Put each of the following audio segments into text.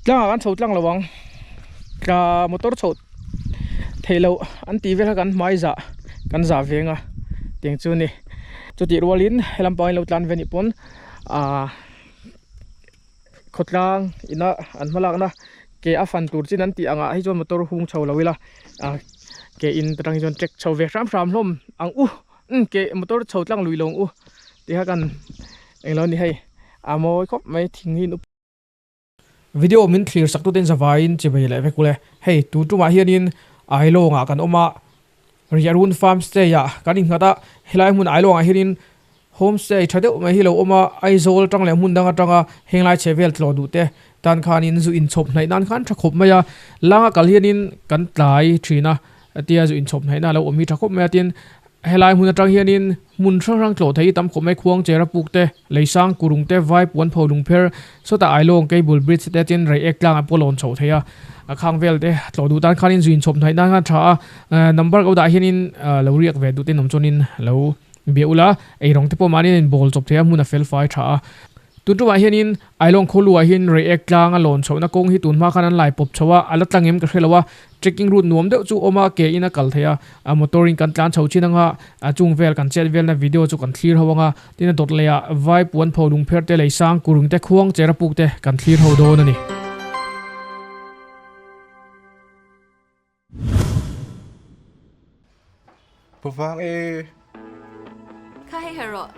Tlangah kan chho tlang lo ang tla motor chhoh theih loh an tih vel kha kan hmai zah kan zah veng a tiang chu a ni chutih rualin helam pangin lo tlan ve anih pawn ahh khawtlang ina an hma lakna ke a fan tur chin an tih angah hi chuan motor hung chho lo ila ah ke in atang hi chuan trek chho ve hram hram hlawm ang u umm ke motor chho tlang lui lo ang u tih kha kan englo a ni hei a mawi khawp mai thing hi in up. Video min thlir sak tuten zavaiin chimei leh vek ule. Hei tun tumah hianin Ailawngah kan awm a, Riahrun Farm Stay ah kan innghat a, helai hmun Ailawngah hianin Home Stay tha deuh mai hi lo awm a, Aizawl atang leh hmun dang atanga henglai chhe vel tlawh duh te tan khanin zu inchhawp hnaih nan khan tha khawp mai a, langa kal hianin kan tlai thin a, tia zu inchhawp hnaihna a lo awm hi tha khawp mai a, tin Helai hmun atang hianin hmun hrang hrang tlawh thei hi tam khawp mai, khuang chera puk te, leisang kurung te, vai puan pho lung pher, sawtah Ailawng cable bridge te tin reiek tlangah pawh lawn chhoh thei a, a khang vel te tlawh duh tan khanin zuin chhawp hnaih nan khan a tha a, number ko dah hianin lo riak ve duh ten awm chuanin lo bia ula, eirawng te pawh mahni a inbawl chawp thei a, hmun a fel fai tha a. Tun tumah hianin Ailawng khawluah hian reiek tlang a lawn chhohna kawng hi tunhma khan an lai pawp chho a, a la tlang em ka hre lo a, Trekking route nuam deuh chu awm a, ke in a kal theih a, a motor in kan tlan chho thin anga, a chung vel kan chet velna video chu kan thlir ho anga, tin a dawt leh ah vai puan pho lung pher te lei sang kurung te khuang chera puk te kan thlir ho dawn a ni. Pavang e. Kha hei her rawh.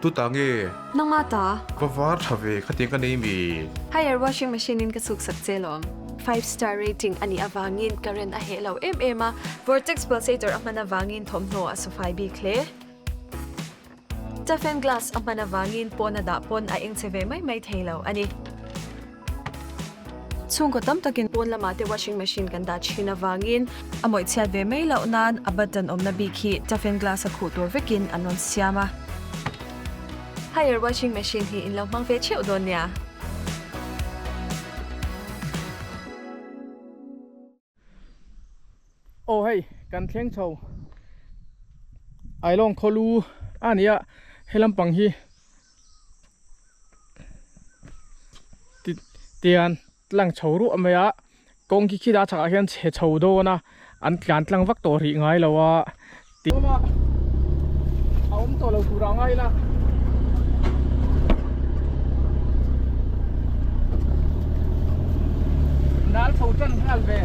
Tu ta nge? Nangma ta. Va var tha ve khatiang ka nei mi. Haier washing machine in ka chhuk sak che lawm. Five star rating a nih avangin current a heh lo em em a, vortex pulsator a hman avangin thawmhnaw a sufai bik hle. Toughen glass a hman avangin pawn a dah pawn a eng che ve mai mai thei lo a ni. Chhungkaw tam takin pawn lamah te washing machine kan dah thin avangin a mawih chhiat ve mai loh nan a button awmna bik hi toughen glass a khuh tur vekin an rawn siam a. Haier washing machine hi in lo hmang ve theuh dawn nia. Aw hei kan thleng chho Ailawng khawlu a ni a he lampang hi ti tian tlang chho ruah mai a kawng khi khilai chhakah hian chhe chho dawn a an tlan tlang vak tawh rih ngai lo a ti a awm tawh lo tur ah ngai ila. Nal chho tan nghal ve.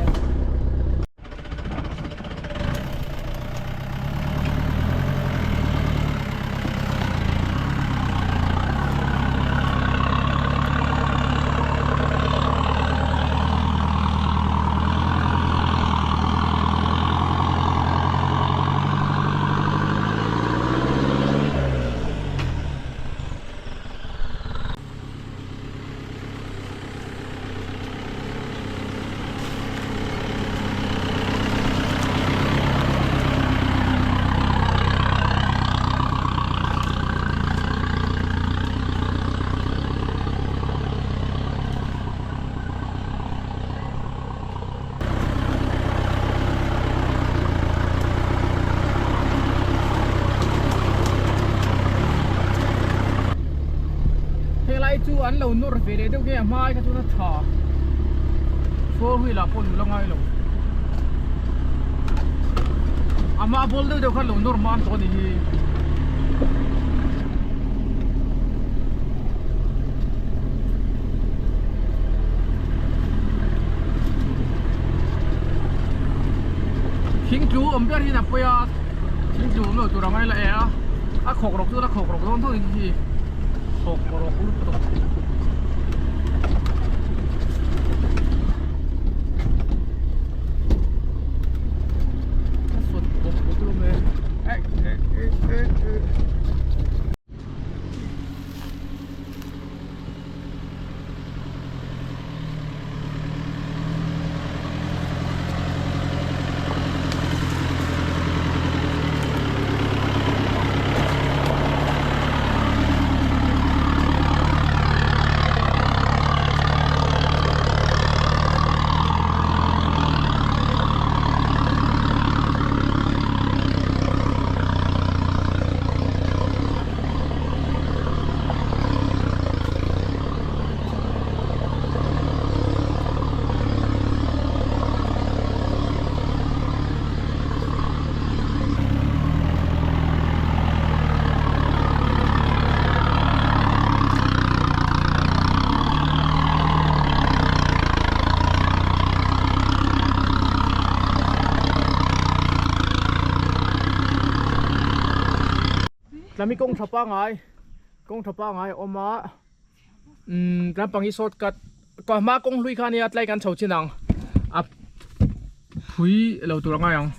Helai chu an lo nawr ve leh deuh nge a hmai kha chuan a tha four wheel ah pawh nula ngai lo a hma ball deuh deuh khan lo nawr mam tawh a ni hi. Thing tlu awm ber hian a pawi a thing tlu awm lo tur ang a ila e a a khawk rawk chu a khawk rawk dawn tho in hi khawk rawk lutuk. A sawt bawk bawk lo mai e e e e e. Tlami kawng tha pangai kawng tha pangai a awm a umm tlampang hi short cut ka hma kawng hlui kha ania tlai kan chho chin ang a phui lo tur a ngai ang.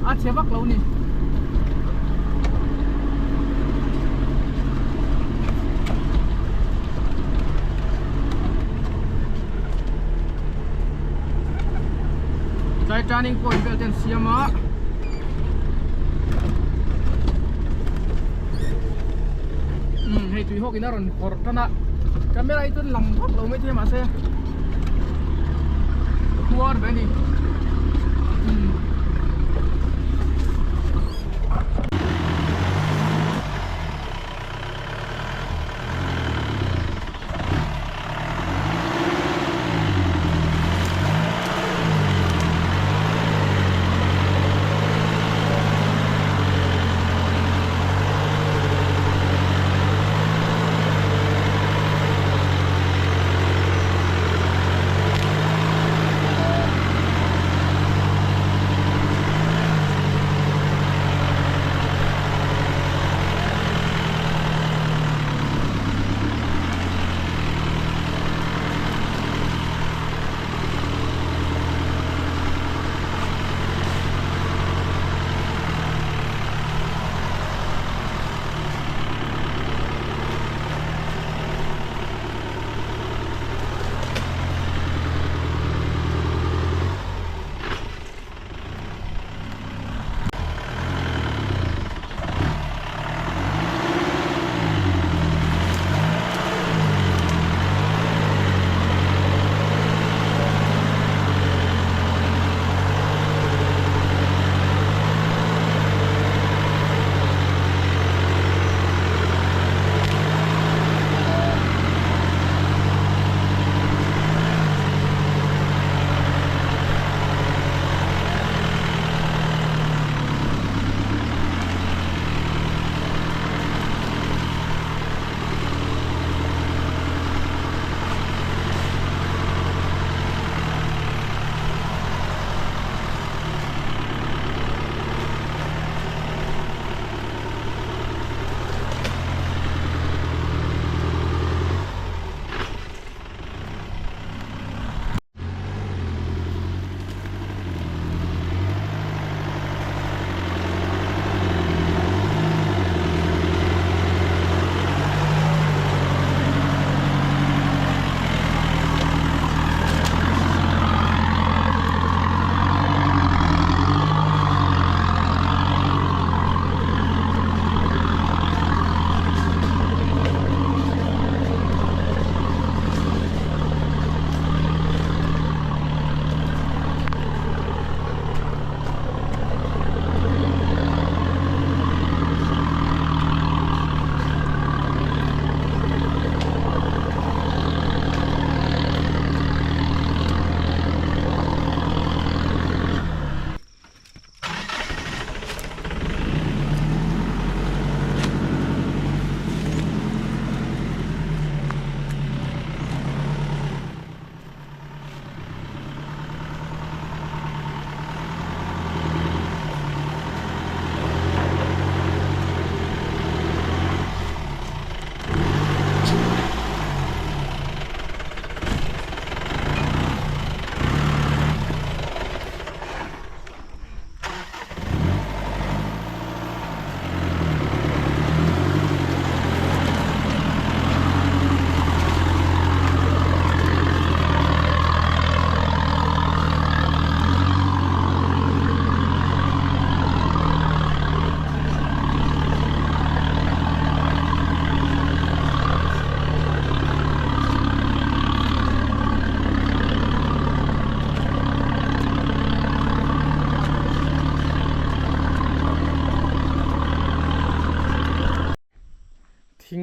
A chhe vak lo ni. Tlai turning point vel te an siam a. Umm hei tui hawk in a rawn kawrh tan a camera hi chuan lang vak lo maithei mahse khuar ve a ni umm.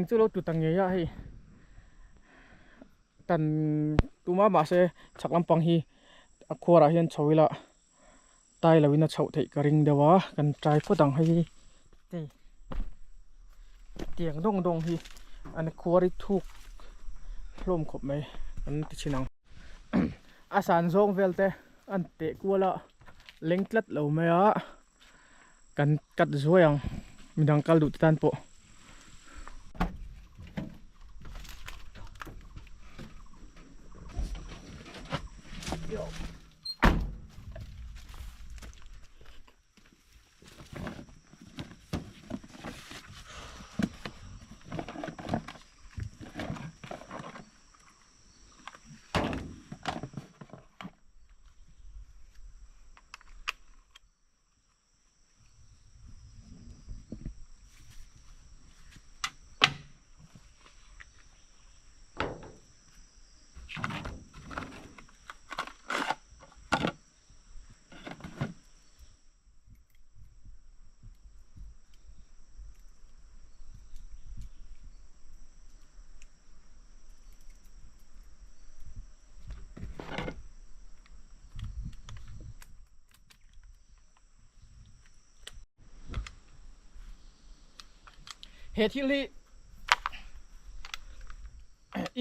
Thing chu lo tlu ta ngei a hei tan tuma mahse chhak lampang hi a khuarah hian chho ila tai lo in a chhoh theih ka ring deuh a kan try phawt ang hei hi tiang dawng dawng hi an khuar hi thuk hlawm khawp mai an ti thin ang a san zawng vel te an teh kual a leng tlat lo mai a. Kan cut zuai ang midang kal duh te tan pawh. He thil hi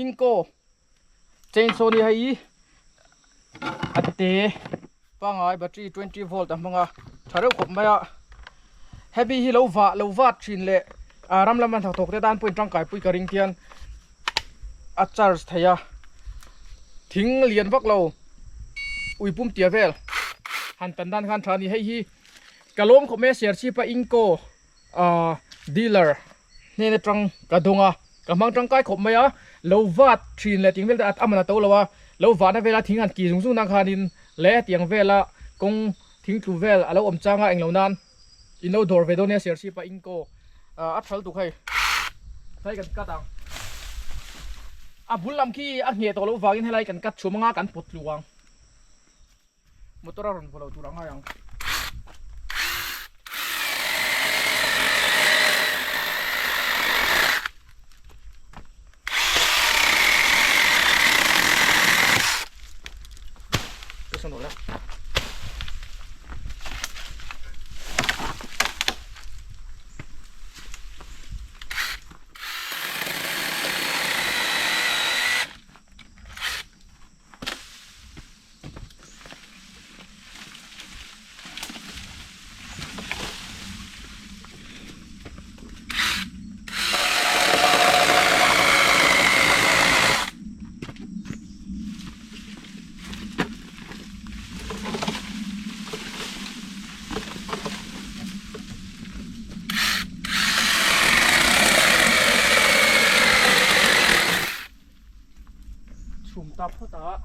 Inco chainsaw ni hei a te pangai battery 20 volt a hmang a tha reuh khawp mai a hemi hi lo vah lo vat thin leh ah ram lama hnathawk te tan pawhin tangkai pui ka ring khian a charge thei a thing lian vak lo ui pum tia vel han tan dan khan tha a ni hei hi ka lawm khawp mai a serchhip a inco ah dealer hnen atang ka dawng a ka hmang tangkai khawp mai a lo vat thin leh ting vel te a man a to lo a lo vahna vela thing han ki zung zung nan khanin leh tiang vela kawng thing tlu vel a lo awm chang a englo nan in lo dawr ve dawn nia serchhip a inco ah a thal tuk hei tlai kan cut ang a bul lam khi a ngheh tawh loh vangin helai kan cut chhum anga kan pawt tlu ang motor a rawn vaw lo tur a ngai ang. Chhum ta phawt a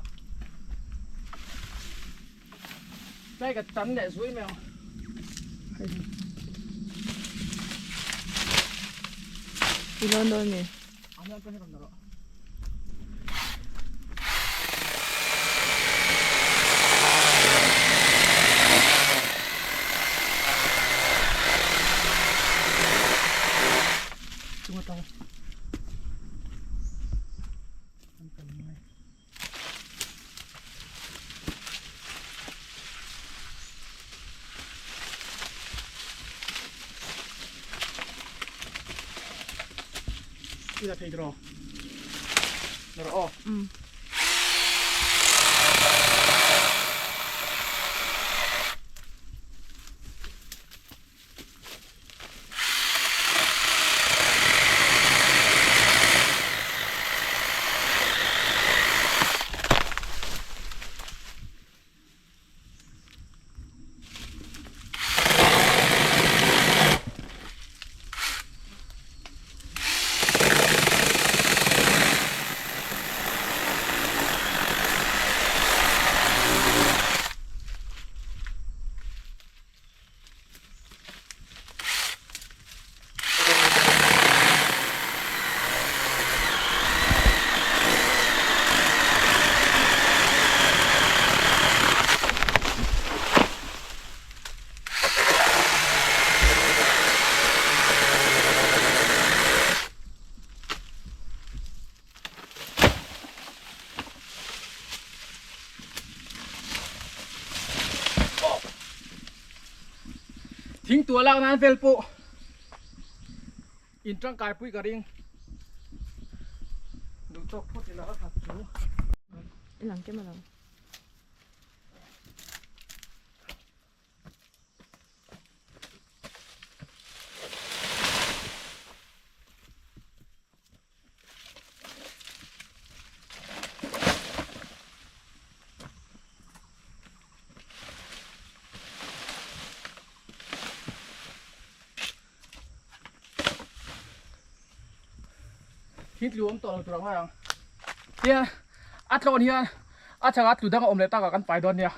tlai ka tan leh zui mai ang I lawn dawn mi? I la thei tiraw? La rawh aw. Thing tuah lak nan vel pawh in tangkai pui ka ring. Duh tawk phawt ila a khat chu. I lang kem alawm. Thil tlu awm tawh lo tur ang ngai ang. Tia a tlawn hian a chhakah tlu dang a awm leh takah kan pai dawn nia.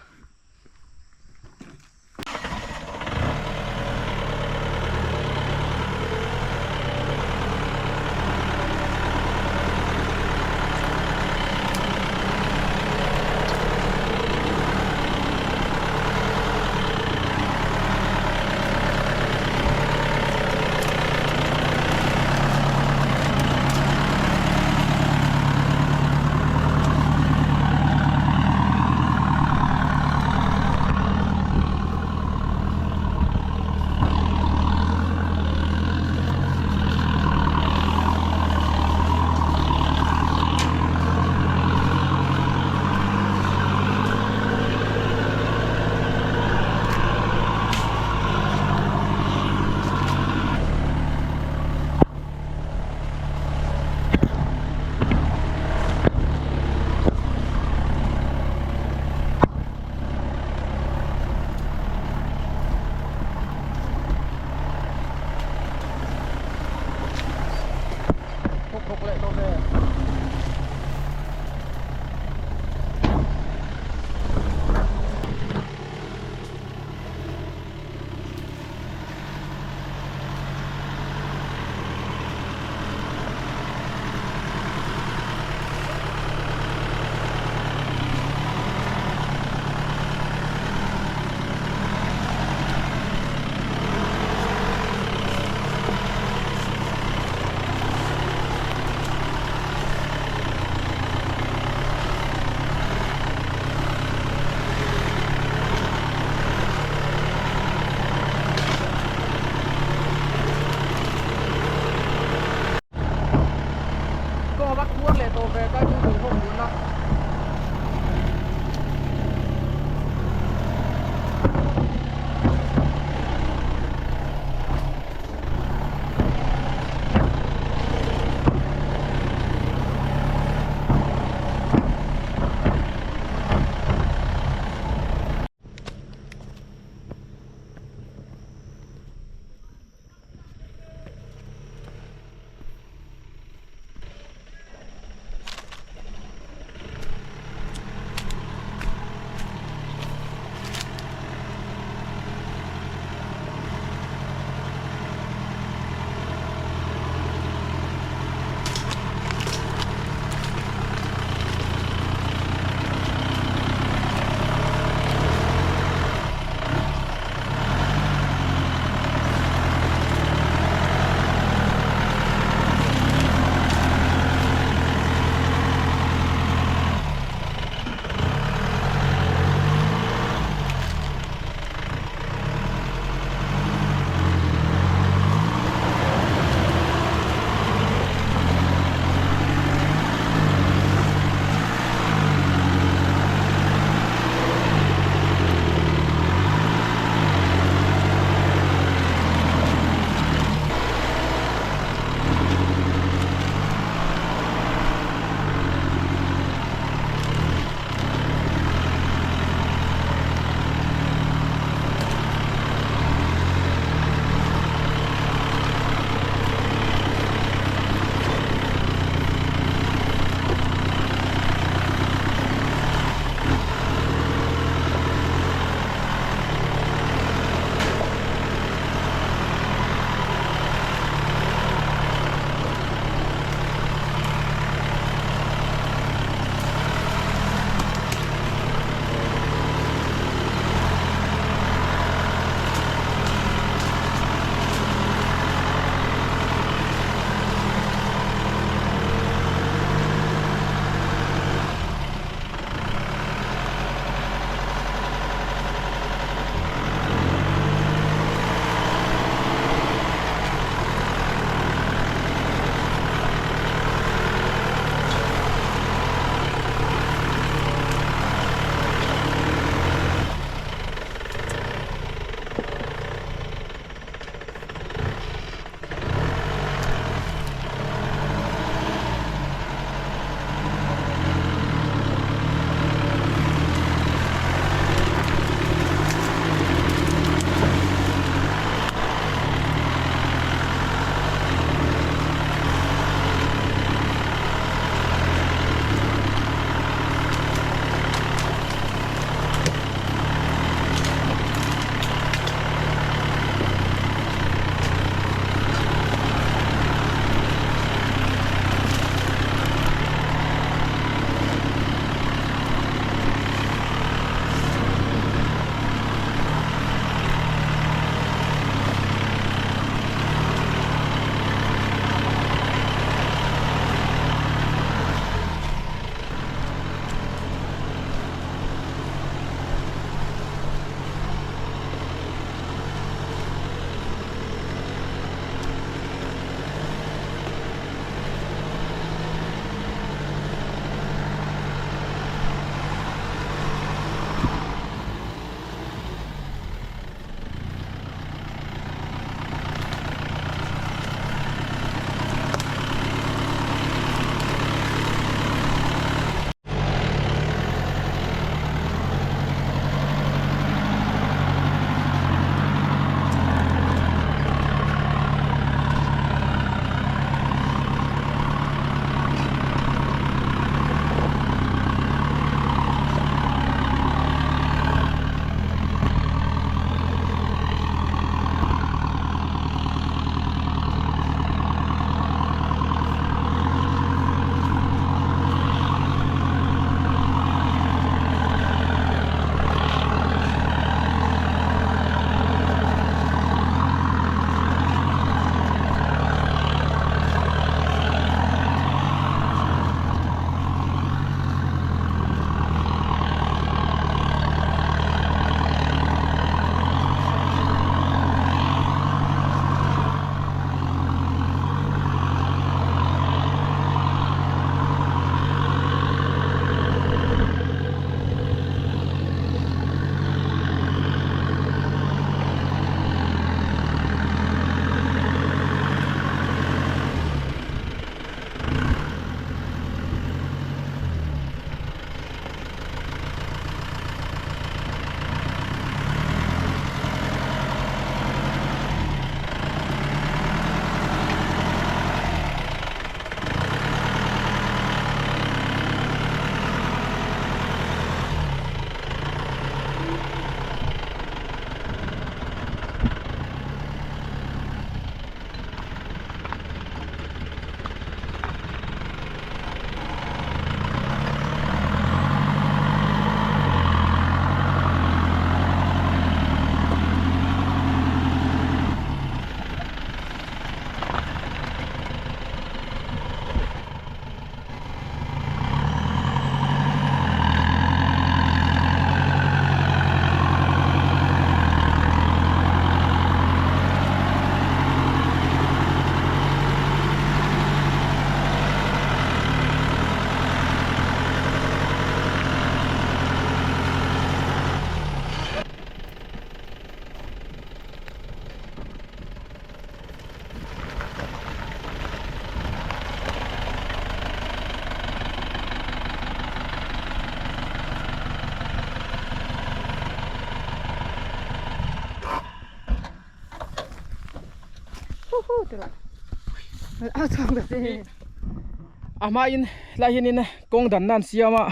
A hmain tlai hianin kawng danna an siam a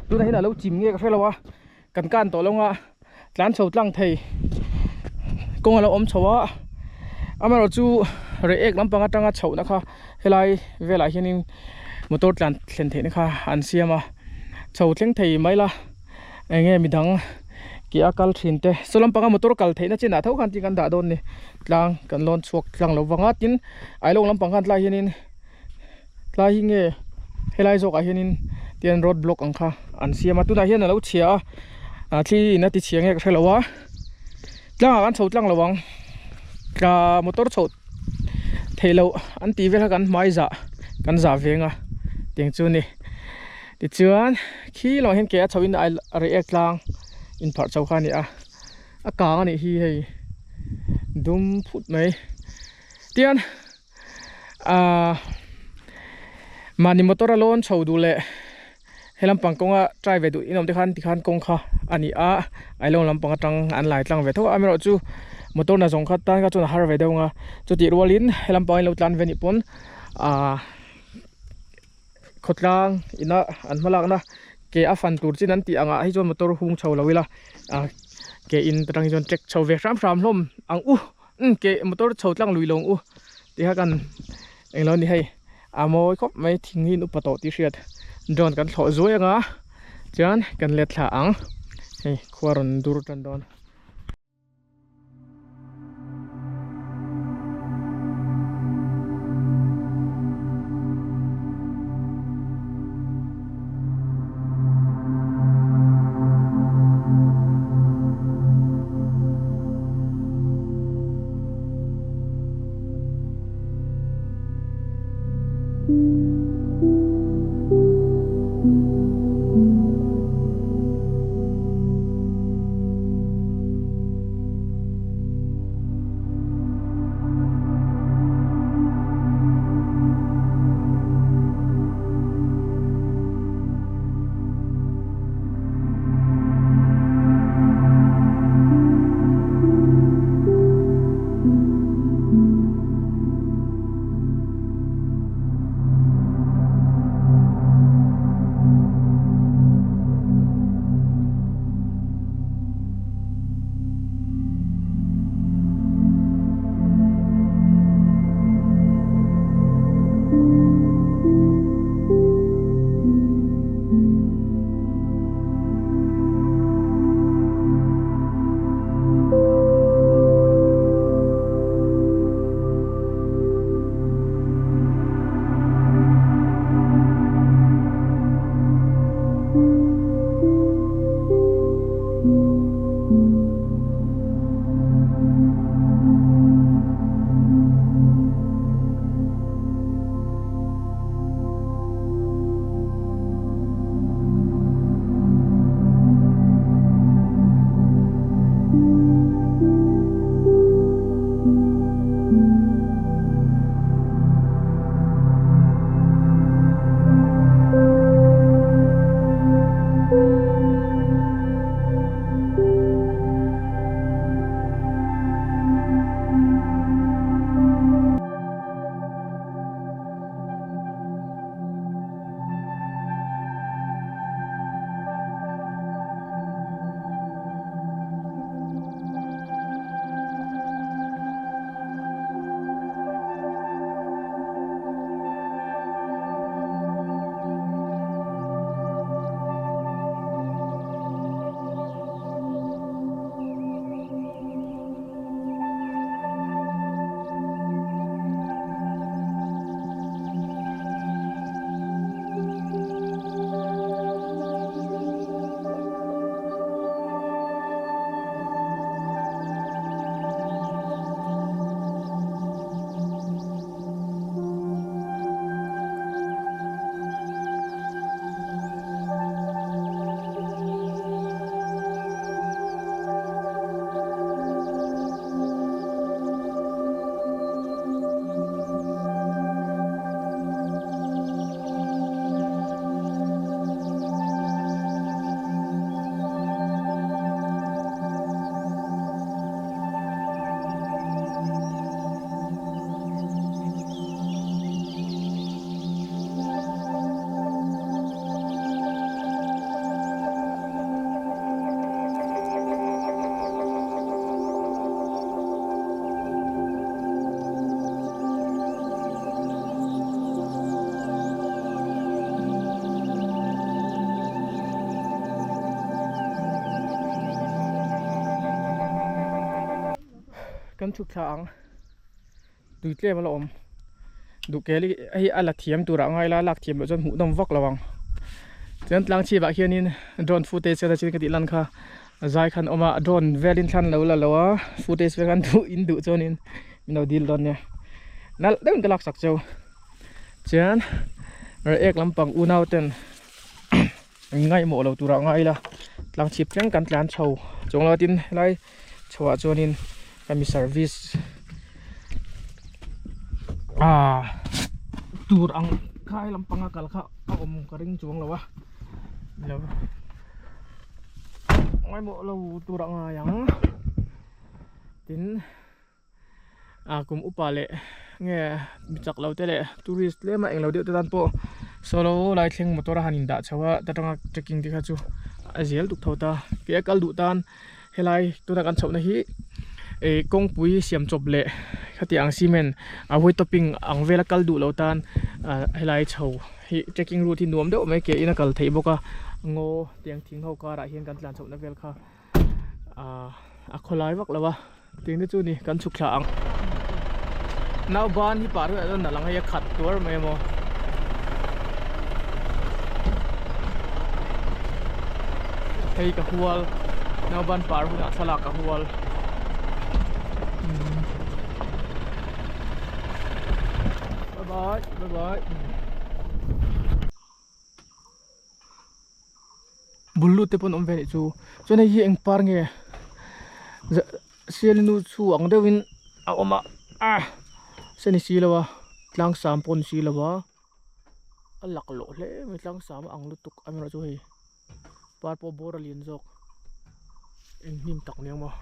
tunah hian a lo chim nge ka hre lo a kan kan tawh lo ang a tlan chho tlang thei kawng a lo awm chho a amaherawh chu reh ek lampang atanga chhohna kha helai velah hianin motor tlan thlen theihna kha an siam a chho thleng thei mai la. Eng nge midang ke a kal thin te saw lampanga motor kal theihna chinah tho khan tin kan dah dawn ni tlang kan lawn chhuak tlang lo vang a tin ailawng lampang khan tlai hianin tlai hi nge helai zawkah hianin tian road block ang kha an siam a tunah hian a lo chhia a ah thli in a ti chhia nge ka hrelo a tlangah kan chho tlang lo ang tla motor chhoh theih loh an tih vel kha kan hmai zah kan zah veng a tiang chu a ni. Tichuan khi lamah hian ke a chho in a reiek tlang inpharh chho kha a ni a a kang a nih hi hei dum phut mai tian ahh mahni motor a lawn chho duh leh he lampang kawnga try ve duh in awm te khan tikhan kawng kha a ni a ailawng lampang atang an lai tlang ve tho a amaherawhchu motor na zawng kha tan kha chuan a har ve deuh ang a chutih rualin he lampang in lo tlan ve anih pawn ahh. Khawtlang ina an hmalakna ke a fan tur chin an tih angah hi chuan motor hung chho lo ila ah ke in atang hi chuan trek chho ve hram hram hlawm ang u umm ke motor chho tlang lui lo ang u tih kha kan englo a ni hei a mawi khawp mai thing hi an upa tawh tih hriat drone kan thlawh zuai anga chuan kan let thla ang hei khua rawn dur tan dawn. Kan chhuk thla ang tui tlem a la awm duh kel hi hei a la thiam turah ngai la lak thiam loh chuan hmuh nawm vak lo ang chuan tlang chhip ah khianin drone footage vel a chin ka tih lan kha zai khan a awm a drone velin thlan lo la lo a footage vel khan duh in duh chuanin min lo dil dawn nia nalh deuhin ka laksak cheu chuan reiek lampang unau ten Ngaihmawh lo turah ngai ila tlang chhip thleng kan tlan chho chuang lo a tin helai chhoah chuanin hemi service ah tur ang kha he lampanga kal kha a awm ka ring chuang lo a lo ngaihmawh lo turah ngai ang tin. Ah kum upa leh nge mi chak lo te leh tourist tlem a englo deuh te tan pawh solo lai thleng motor a han in dah chho a ta tanga trekking te kha chu a zel duk tho ta ke a kal duh tan helai tuna kan chhoh na hi ih kawngpui siam chawp leh khati ang cement a white topping ang vel a kal duh lo tan ah helai chho hi trekking route hi nuam deuh mai ke in a kal theih bawk a ngaw tiang thing ho karah hian kan tlan chhoh na vel kha. ah a khawlai vak lo a tih na chu ni kan chhuk thla ang nau ban hi pah ruih dawn a lang hei a khat tuar mai emaw hei ka hual nau ban par hunah thlalak ka hual bye bye bye bye. Bul lut te pawn awm ve anih chu chuan hei hi eng par nge sialinu chhu ang deuhin a awm a ah se ni silo a tlang sam pawh ni silo a a laklawh hle mai tlang sam a ang lutuk amaherawhchu hei par pawh bawr a lian zawk eng hnim tak nia maw.